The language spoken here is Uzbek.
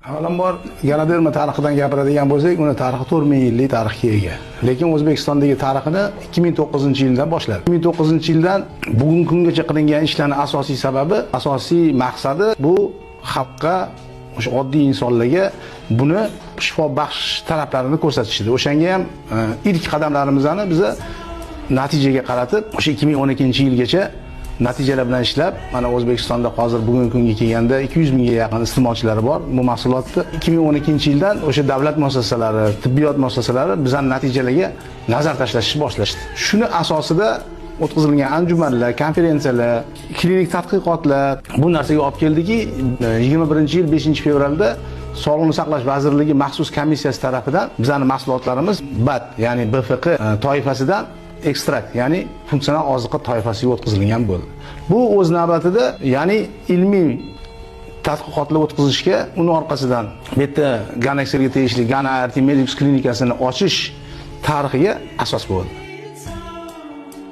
Avvalambor Ganoderma tarixidan gapiradigan bo'lsak, uni tarixi 4000 yillik tarixga ega. Lekin O'zbekistondagi tarixini 2009-yildan boshladi. 2009-yildan bugungi kungacha qilingan ishlarning asosiy sababi, asosiy maqsadi bu xalqqa, o'sha oddiy insonlarga buni shifobaxsh taraflarini ko'rsatish edi. O'shanga ham ilk qadamlarimizni biza natijaga qaratib, o'sha 2012-yilgacha natijalar bilan ishlab, mana O'zbekistonda hozir bugungi kunga kelganda 200 mingga yaqin iste'molchilari bor bu mahsulotni. 2012-yildan o'sha davlat muassasalari, tibbiyot muassasalari bizning natijalarga nazar tashlashni boshlashdi. Shuni asosida o'tkazilgan anjumanlar, konferensiyalar, klinik tadqiqotlar bu narsaga olib keldiki, 21-yil 5-fevralda Sog'liqni saqlash vazirligi maxsus komissiyasi tarafidan bizning mahsulotlarimiz BAT, ya'ni BFQ toifasidan ekstrakt, ya'ni funksional oziqa toifasiga o'tkazilgan bo'ldi. Bu o'z navbatida, ya'ni ilmiy tadqiqotlar o'tkazishga, uni orqasidan bu yerda Ganexerga tegishli Gana RT Medics klinikasini ochish tarixiga asos bo'ldi.